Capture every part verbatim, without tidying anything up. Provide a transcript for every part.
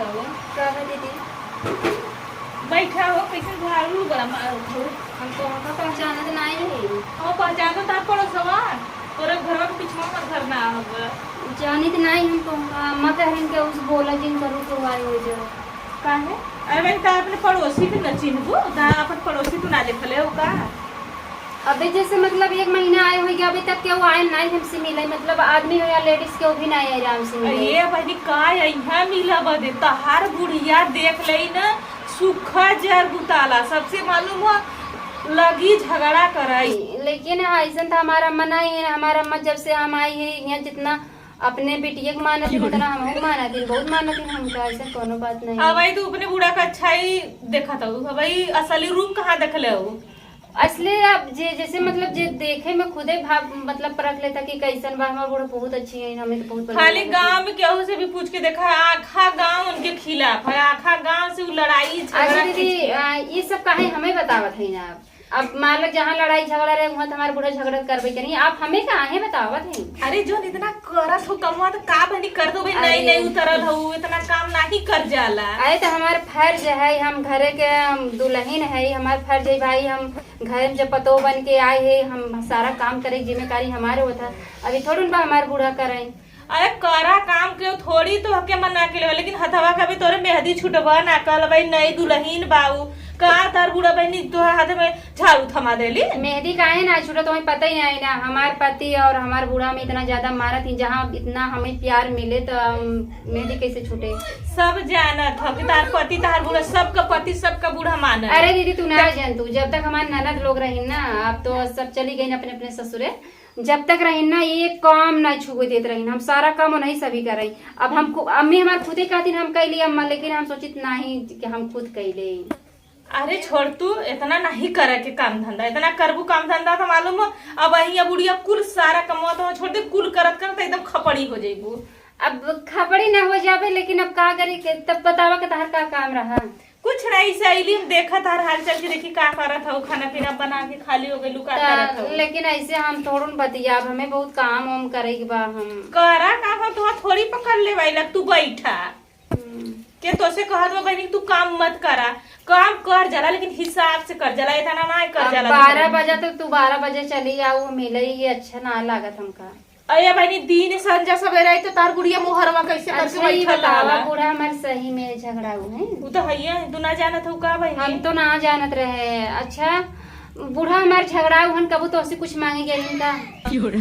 का बा दीदी? बैठा हो, कैसे झाड़ू बड़ा मारत हो? हम तो हमका पहचानत नाई है। हाँ, पहचानत तार पड़ोसवा, तोरे घरवा के पिछवा हमर घर ना होगा। जानित नाई हम तो हमका, अम्मा कह रही कि उस बोला जिन करू तो आई हो जाओ। काहे? अरे बहन, ता अपने पड़ोसी के न चिन्हबू, ता अपन पड़ोसी तू ना देखले हो का? अबे जैसे मतलब एक महीना आए होइगा, अभी तक केहू आए नाई हमसे मिले, मतलब आदमी हो या लेडीज केहू भी नाई आए हमसे मिले। ये बहनी का यहाँ मिला बदे, तहार बुढ़िया देख लेई न, सूखा जर बुताला, सबसे मालूम हो लगी झगड़ा कराई। लेकिन ऐसन तो हमार अम्मा नाई है, हमार अम्मा जब से हम आई है यहाँ जितना अपने बिटिया के मानत ही, उतना हमहू मानत ही, बहुत मानत ही हमका, ऐसा कोनो बात नहीं। अब भाई तू अपने बूढ़ा का अच्छाई देखत हऊ, अब भाई असली रूप कहाँ देखले हऊ? असली अब जे, जैसे मतलब जे देखे में खुदे भाव मतलब परख लेता कि कैसन बा, हमार बूढ़ा बहुत अच्छी है, हमें तो बहुत बढ़िया खाली लगता है। गाँव में केहू से भी पूछ के देखा, आखा गाँव उनके खिलाफ है, आखा गाँव से उ लड़ाई झगड़ा अच्छा दीदी, खींच के आ, ये सब काहे हमें बतावत है आप? अब मान लो जहाँ लड़ाई झगड़ा रहे, वहाँ तो हमारे बूढ़ा झगड़ा करबे करी। आप हमें काहे बतावत हैं? अरे, जो इतना करत हो कमवा, तो का बनी कर दो भाई, अरे। नई नई उतरल हो, इतना काम नहीं कर जाला। अरे, तो हमार फर्ज है, हम घरे के, हम दुल्हन है, हमार फर्ज है भाई, हम घर में जब पतोह बन के आए हैं, हम सारा काम करे, जिम्मेदारी हमारे होता। अभी थोड़ी बा हमार बूढ़ा करे। अरे, करा काम के थोड़ी तो हके मना के लेवा, लेकिन हथवा का भी तोरे मेहंदी छुटबा ना कल भाई, नई दुल्हन बाऊ, का तार बूढ़ा बहनी तोहर हाथ में झाड़ू थमा देली? मेहंदी काहे ना छूटत, तुम्हें पता ही नहीं ना, हमार पति और हमार बूढ़ा में इतना ज्यादा मानत ही, जहाँ इतना हमें प्यार मिले तो हम मेहंदी कैसे छूटे? सब जानत हो कि तार पति, तार बूढ़ा, सबका पति, सबका बूढ़ा मानत। अरे दीदी, तू ना जान, तू जब तक हमार ननद लोग रही ना, अब तो सब चली गई अपने अपने ससुरे, जब तक रही ना, एक काम ना छुए देत रही, हम सारा काम नहीं सभी कर रही। अब हम खु-, अम्मी हमार खुदे कहती, हम कैली अम्मा, लेकिन हम सोचित नहीं कि हम खुद कैले। अरे छोड़ तू, इतना नहीं करे के काम धंधा, इतना करबू काम धंधा तो मालूम हो, अब अही अब बुढ़िया कुल सारा कमवा तो छोड़ दे, कुल करत करत एकदम खपड़ी हो जइबू। अब खपड़ी ना हो जाबे, लेकिन अब का करी के, तब बतावा के तहार का काम रहा? कुछ नहीं, से अइली, हम देखत हर हाल चाल के, देखी का करत हऊ, खाना पीना बना के खाली हो गइलू, का त करत हऊ? लेकिन ऐसे हम थोड़न बतियाब, हमें बहुत काम वाम करे के बा। हम करा काम, हम तोहार थोड़ी पकड़ ले भाई, लग तू बैठा। हम्म। के तोसे कहत बा बहिनी, तू काम मत करा, काम कर जाला, लेकिन हिसाब से कर जाला, इतना ना कर अब जाला। बारह बजे तो तू बारह बजे चली आऊ, मिले, ये अच्छा ना लागत हमका। अरे बहिनी, दिन संझा सबेरे आई तो तार बुढ़िया मुहरवा कैसे करके अच्छा, ई बैठल बतावा, रहला? बूढ़ा हमार सही में झगड़ाऊ है? उ तो हइये है, तू ना जानत हऊ का बहिनी? हम तो ना जानत रहे। अच्छा, बूढ़ा हमार झगड़ाऊ हन, कबू तोहसे कुछ मांगे गइल का?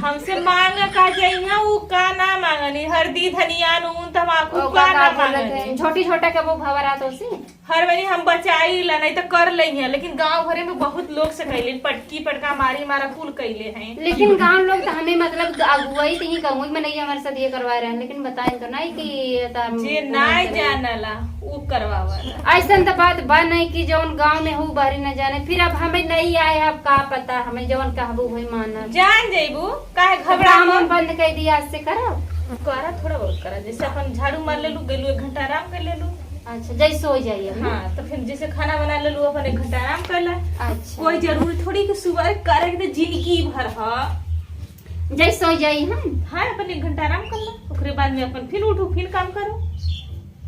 हमसे मांग का जइहा, उ का ना मांगनी, हरदी, धनिया, नून, तमाकू ओका का ना का बोलत मांगनी। है? छोटी छोटा कबू भवरा तोहसे? हर बारी हम बचाई ला, नहीं तो कर लेइहे, लेकिन गांव भरे में बहुत लोग से कैले, पटकी पटका मारी मारा कुल कैले हैं। लेकिन गांव लोग तो हमें मतलब अगुवाई तो ही कहूँ में नहीं हमारे साथ ये करवा रहे हैं, लेकिन बताए तो नहीं कि ये तो हम जे पूरा नाय करें। जानला, उ करवावा। ऐसन तो बात बा नहीं कि जौन गांव में हो बाहरी न जाने, फिर अब हमें नहीं आए, अब का पता हमें जौन कहबू होई मानब। जान जइबू, काहे घबरा काम मत। हम बंद कर दिया, आज से करब। करा, थोड़ा बहुत करा, जैसे अपन झाड़ू मार लेलू, गेलू एक घंटा आराम कर लेलू। अच्छा, जैसे हो जाइए, है ना? हाँ, तो फिर जैसे खाना बना लेलू, अपन एक घंटा आराम कर ले। अच्छा। कोई जरूरी थोड़ी कि सुबह करे के तो जिंदगी भर ह। जैसे हो जाई हम। हाँ, अपन एक घंटा आराम कर ले, ओकरे बाद में अपन फिर उठू, फिर काम करो।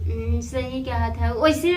हम्म, सही कहा था। वैसे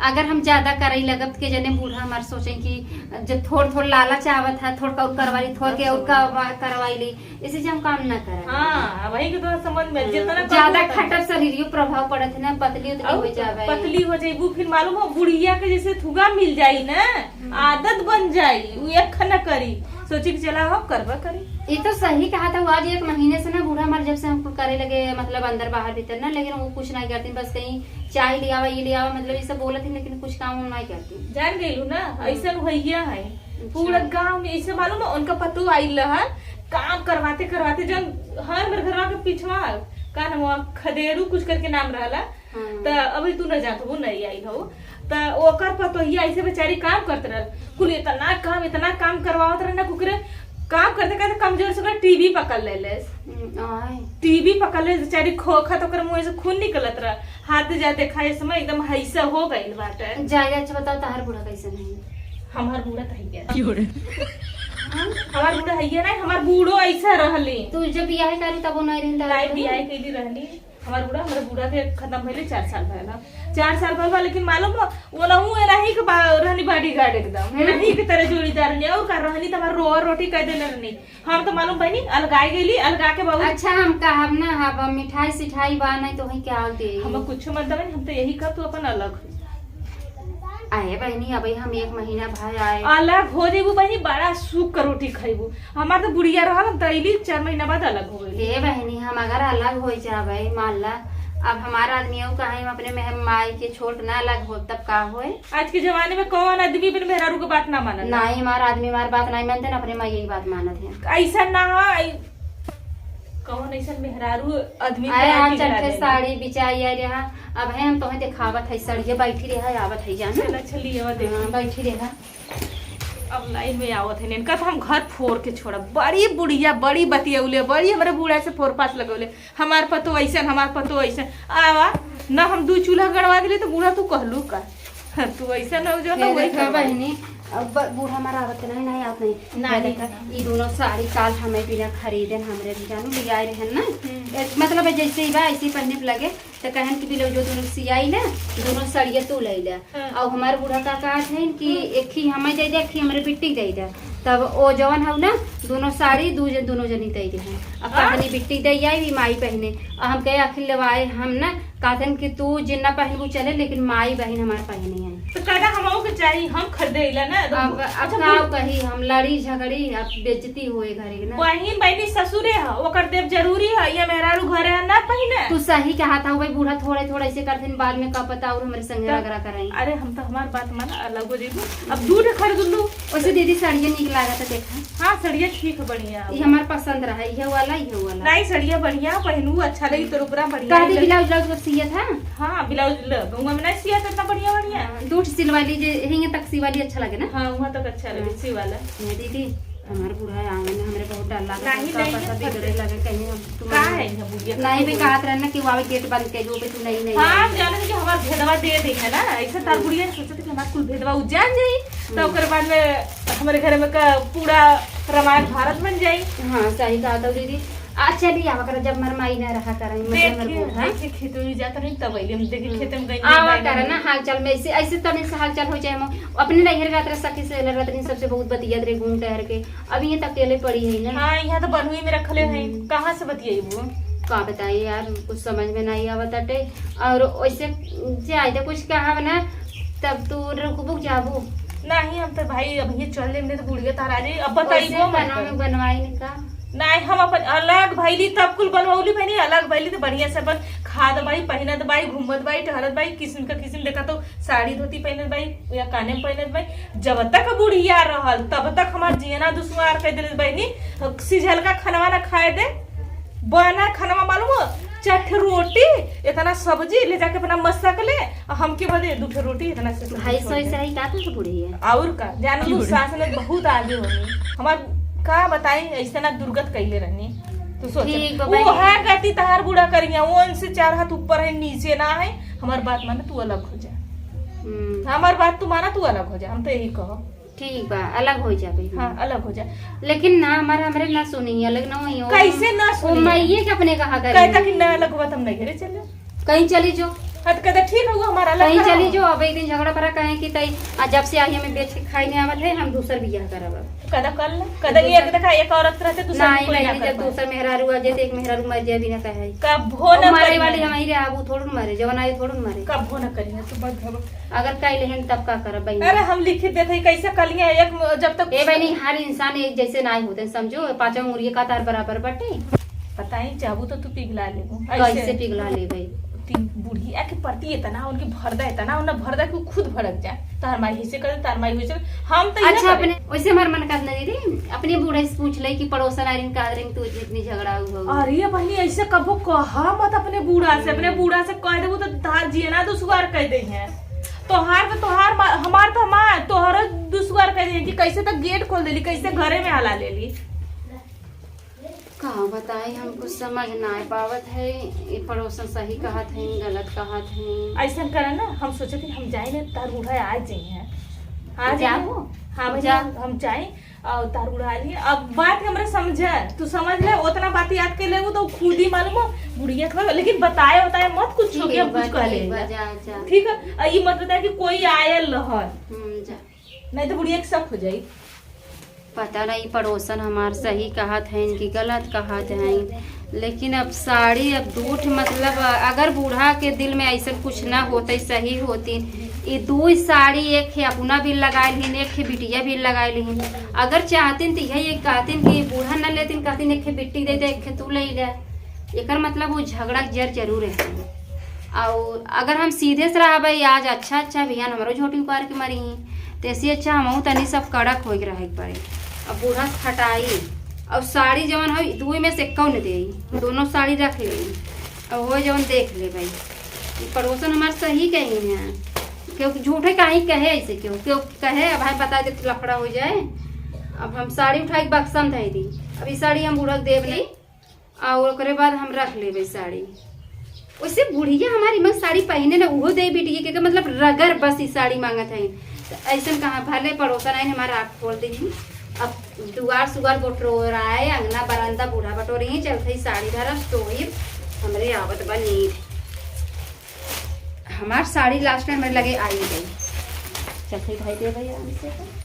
अगर हम ज्यादा करे लगब के जने बूढ़ा हमार सोचे कि जब थोड़ थोड़ लालच आवत है, थोड़ का और करवा ली, थोड़ के और करवा, करवाई ली, इसे जे हम काम ना करब। हाँ, वही के तो समझ में, हाँ, जितना ज्यादा करबो खटब शरीरियो प्रभाव पड़त है ना, पतली उतली और हो जावे। पतली हो जाइबू, फिर मालूम हो बुढ़िया के जैसे थुगा मिल जाई ना, हम्म। आदत बन जाई, उ एक खाना करी, सोची कि चला हो करबा करी। ये तो सही कहा था, आज एक महीने से ना बूढ़ा हमार जब से हमको करे लगे, मतलब अंदर बाहर भीतर ना, लेकिन वो कुछ नहीं करती, बस कहीं चाय ले आवा, ये ले आवा, मतलब ये सब बोलत ही, लेकिन कुछ काम हम नहीं करती। जान गइलू ना, हम्म। ऐसन भैया है। अच्छा। पूरा गांव में ऐसे मालूम है, उनका पतोह आइल रहल, काम करवाते करवाते जौन हर मेरे घरवा के पिछवा का नाम हुआ, खदेरू कुछ करके नाम रहला, हाँ। त अभी तू न जात हो, नहीं आई हो, त ओकर पतोहिया ऐसे बेचारी काम करत रहल, कुल इतना काम, इतना काम करवावत रहल ना, कुकरे काम करते करते कमजोर से ओकरा टीबी पकड़ लेलेस। हम्म, आय। टीबी पकड़ लेस बेचारी, खोखत ओकर मुंह से खून निकलत रह। हाथ जा देखा, इस समय एकदम हैसा हो गइल बाटे। जाए, अच्छा बताओ, तहार बूढ़ा कैसन है? हमार बूढ़ा तो है क्या? क्यों रे? हाँ? हमार बूढ़ा है ये ना, हमार बूढ़ो ऐसा रहली। तू जब बियाह करू तब वो नहीं रहता नहीं, रहता। बियाह कैली रहली। हमार बूढ़ा, हमारे बूढ़ा के खत्म भइले चार साल भइल बा। चार साल भइल बा, लेकिन मालूम बा, वो ना हूँ, एनाही के बा-, रहनी bodyguard एकदम। हम्म। एनाही के तरह जोड़ीदार रहनी। और का रहनी त हमार रोआ रोटी कर देले रहनी। हम तो मालूम बनी, अलगाई गईली, अलगा के बहुत अच्छा, हम कहब ना, अब मिठाई सिठाई बा नहीं तो वही क्या दे। हम कुछ मत दबे, हम तो यही कह, तू अपन अलग हो। अहे बहिनी, अबे हम एक महीना भर आए। अलग हो जेबू बहिनी, बड़ा सुख के रोटी खइबू। हमार तो बुढ़िया रहल, हम तो अइली, चार महीना बाद अलग हो गइली। हे बहिनी, हम अगर अलग हो जाबे, मान ला, अब हमार आदमी ऊ कहे, हम अपने मेह-, माई के छोड़ के ना अलग हो, तब का होए? आज के जमाने में कौन आदमी अपने मेहरारू के बात ना मानत? नहीं, हमार आदमी हमार बात नहीं मानते, ना अपने माई की बात मानत है। ऐसा ना हो, ऐ-, कौन ऐसा मेहरारू आदमी अरे, के हम राजी चल करा के देला? साड़ी बिचाई आई रहा, अब है हम तोहे देखावत है, सड़िया बैठी रहा, आवत है जाना। चल, अच्छा, लियावा देखी। हाँ, बैठी रहा। अब लाइन में आवत है, इनका तो हम घर फोड़ के छोड़ब। बड़ी बुढ़िया, बड़ी बतियौले, बड़ी हमरे बूढ़ा से फोर पास लगौले। हमार पतो ऐसन, हमार पतो ऐसन। आवा, ना हम दू चूल्हा गड़वा दिले तो बूढ़ा तू कहलू का? तू ऐसन हो जो ना ये वही देखा करवा। बहिनी, अब ब-, बूढ़ा हमारा आवत नहीं, नहीं आवत नहीं। ना, ये नहीं, देखा, नहीं। ई दोनों साड़ी काल हमें बिना खरीदे हमरे भी जानू ले आए रहन ना। हम्म। ए, मतलब जैसे ही बा, ऐसे ही पहने पे लगे। त कहन कि ब्लाउजो दोनों सियाई ले, दोनों सड़िया तू ले ले। हाँ। और हमार बूढ़ा का कहत हन कि हम्म। एक ही हमें दे दे, एक ही हमरे बिट्टी दे दे। तब ओ जवन हऊ ना, दोनों साड़ी दू जन, दोनों जनी दे दे हैं। अब हाँ? कहनी बिट्टी दे आई, भी माई पहने। और हम कहे आखिर लेवाए हम ना, कहतन कि तू जिन्ना पहनबू चले, लेकिन माई बहन हमार पहनी है। तो कहना हमहू के चाही, हम खरीदे अइला ना, तो अब, अब अच्छा, का बोल। कही, हम लड़ी झगड़ी, अब बेइज्जती होए घरे के ना। बहिन, बहिनी ससुरे ह, ओकर देब जरूरी ह, ये मेहरारू घरे ह, ना पहिने। तू सही कहा था, वही बूढ़ा थोड़े थोड़े ऐसे करथिन, बाद में का पता और हमरे संगे तब, रगड़ा कराई। अरे, हम तो हमार बात माना, अलग हो जइबू। अब दू ठे खरीद लू। वैसे दीदी, साड़िया नीक लागत है, देखा। हाँ, सड़िया ठीक है, बढ़िया। ये हमार पसंद रहा, ये वाला, ये वाला। नहीं, सड़िया बढ़िया, पहनू अच्छा लगी, तोर ऊपरा बढ़िया कह दी लगी। ब्लाउज, ब्लाउज सिया था? हाँ, ब्लाउज ल-, गौवा में नहीं सिया था इतना बढ़िया, बढ़िया। हाँ, दू ठे सिलवा लीजिए, हिंगे तक सिवा ली, अच्छा लगे ना? हाँ, वहाँ तक अच्छा लगे, हाँ। सिवाला। ये दीदी, हमार बूढ़ा आवे ना, हमरे बहुत डर लगा, नहीं, का नहीं, पता नहीं, बिगड़े लगे कहीं हम, का है ये बुढ़िया? नहीं, भी कहत रहना कि वो आवे, गेट बंद कर दो, तू नहीं, नहीं हाँ, आवे। हम जानत है कि हमार भेदवा दे दी है ना, ऐसे तार हम्म। बुढ़िया ने सोचा था कि हमार कुल भेदवा उ जान जाई, तो हम्म। ओकर बाद में हमरे घर में का पूरा रामायण भारत बन जाई। हाँ, सही कहा तो दीदी। आ, चली आवा करा, जब मर माई ना रहा करा, मतलब मर देखी, बूढ़ा। देखी, खेत में जात रही, तब अइली हम, देखी, हम्म। खेत में गई, आवा बाई करा ना। ना, हाल चाल में ऐसे, ऐसे तने से हाल चाल हो जाए। हम अपने नैहर जात रहे, सखी से लड़ रहे, सबसे बहुत बतियात रहे, घूम टहर के। अब ये तक अकेले पड़ी है ना। हाँ, यहाँ तो बन्हुई में रखले हैं, हम्म। कहाँ से बतियाइबू? का बताई यार, कुछ समझ में नहीं आवत अटे। और वैसे जाए तो कुछ कहा ना, तब तू रुकबू जाबू? नहीं, हम तो भाई अब ये चल लेने तो बुढ़िया तारा जी, अब बताइबो वैसे मत बनावे कर। बनवाई ने का? नहीं, हम अपन अलग भइली, तब कुल बनवली बनी, अलग भइली तो बढ़िया से अपन खात बाई, पहिनत बाई, घूमत बाई, टहरत बाई, किस्म का किस्म देखा तो साड़ी धोती पहिनत बाई या काने में पहिनत बाई। जब तक बुढ़िया रहल, तब तक हमार जियना दुश्वार कर देले बहिनी। सिझलका खनवा ना खाए दे, बना खनवा मालूम हो, चार ठे रोटी, इतना सब्जी ले जाके अपना मसक ले, आ हमके बदे दू ठे रोटी इतना से सब्जी भाई छोड़ सही दे। सही का तो बुढ़िया। और का, जान लो, सास ने बहुत आगे होनी। हमार का बताई, ऐसे ना दुर्गत कैले रहनी। तू सोच, ठीक बा वो भाई। है गति तहार बूढ़ा करिया, वो उनसे चार हाथ ऊपर है, नीचे ना है। हमार बात माने, तू अलग हो जा। हम्म। हमार बात तू माना, तू अलग हो जा, हम तो यही कहो। ठीक बा, अलग हो जाबे। हाँ, अलग हो जा। लेकिन ना, हमारा, हमरे ना सुनी, अलग ना होई, ओ कैसे ना वो सुनी? माइये के अपने कहा करी। कहता कि ना अलग हुआ, तब नहीं घरे चले। कहीं चली जो। हाँ, तो कहता ठीक है, वो हमारा अलग कहीं करा चली हो। जो, अब एक दिन झगड़ा पड़ा, कहे कि तई, आ, जब से आई हमें बेच के खाई नहीं आवत है, हम दूसर बियाह करब। कदा कर ले, कदा दूसर ये देखा, एक औरत रहते, दूसर नहीं, कोई ना नहीं, कर जब पाए। दूसर मेहरारू आ जाए, तो एक मेहरारू मर जाए, बिना कहे। कब हो और ना मरे करिए। वाली हम ही रहे, अब वो थोड़ू न मरे, जवन आए थोड़ू न मरे। कब हो ना करिए, तू मत घबरा। अगर कह लेहन तब का करब बहिनी? अरे हम लिखित देते ही कैसे कलिया एक म-, जब तक ए बहिनी, हर इंसान एक जैसे ना होते, समझो, पाँचों उंगलिये का तार बराबर बटे। पता ही चाहबू तो तू पिघला लेबू। कैसे ऐसे पिघला लेबे? तीन बुढ़िया के प्रति इतना उनके भरदा, इतना उन्हें भरदा कि वो खुद भड़क जाए। तार माई हिस्से कर, तार माई हुई चल, हम तो इहे अच्छा, करे। अपने, वैसे हमार मन कहत ना दीदी, अपने बूढ़े से पूछ ले कि पड़ोसन आरिन का आरिन तू जितनी झगड़ा हुआ हो। अरे बहिनी, ऐसे कबो कहा मत अपने बूढ़ा से, अपने हम्म। बूढ़ा से कह देबू तो तार जियना दुश्वार कह दे हैं। तोहार तो तोहार मा-, हमार तो हमार, तोहरो दुश्वार कह दे हैं कि कैसे तो गेट खोल देली, कैसे घरे में हला लेली। का बताई, हम कुछ समझ ना पावत है, ये पड़ोसन सही कहत हैं, गलत कहत हैं। ऐसा करे ना, हम सोचे थे हम जाए ना, तार बूढ़ा आ जाए हैं। आ जाए जाओ। हैं। हाँ भैया, जा। हम जाए। और तार उड़ा ली। अब बात हमरा समझ, तू समझ ले, उतना बात याद कर लेबू तो खुद ही मालूम हो, बुढ़िया खबर, लेकिन बताए बताए मत कुछ हो गया, कुछ कह ले। ठीक है, और ये मत बताए कि कोई आयल रहल। हम्म, जा। नहीं तो बुढ़िया के शक हो जाई। पता नहीं पड़ोसन हमार सही कहत हैं कि गलत कहत हैं, लेकिन अब साड़ी अब दू ठे, मतलब, अगर बूढ़ा के दिल में ऐसन कुछ ना होते, सही होती, ई दू साड़ी, एक ठे अपना भी लगाए लिहिन, एक ठे बिटिया भी लगाए लिहिन। अगर चाहतिन तो यही एक कहतिन कि बूढ़ा न लेतिन, कहतिन एक ठे बिट्टी दे दे, एक ठे तू ले ले। एकर मतलब वो झगड़ा जर जरूर है। और अगर हम सीधे से रहबे, आज अच्छा अच्छा बिहान हमरो झोटी उपार के मरी ही, तो ऐसे अच्छा हमहू तनी सब कड़क होइक रहे के पड़े। अब बूढ़ा से खटाई और साड़ी जवन हो, दुई में से कौन दे, दोनों साड़ी रख ले। अब वो जवन देख ले भाई, ई पड़ोसन हमार सही कही है, क्यों झूठे काहे कहे ऐसे, क्यों क्यों कहे, अब भाई बता दे तो लफड़ा हो जाए। अब हम साड़ी उठाई के बक्सा में धई दी, अब ई साड़ी हम बूढ़ा के देब नहीं। और ओकरे बाद हम रख लेबे साड़ी। वैसे बुढ़िया हमारी मन साड़ी पहने ना, उहो दे बिटिया के, के मतलब रगर बस ई साड़ी मांगत है। तो ऐसन कहाँ, भले पड़ोसन आइन हमारा आँख खोल दी। अब दुआर सुआर बटोराए, अंगना बरामदा बूढ़ा बटोरी, चलते ही साड़ी धरब, सोइब, हमरे आवत बा नींद। हमार साड़ी लास्ट में मेरे लगे आई गई। चलते ही भाई दे भाई आराम से।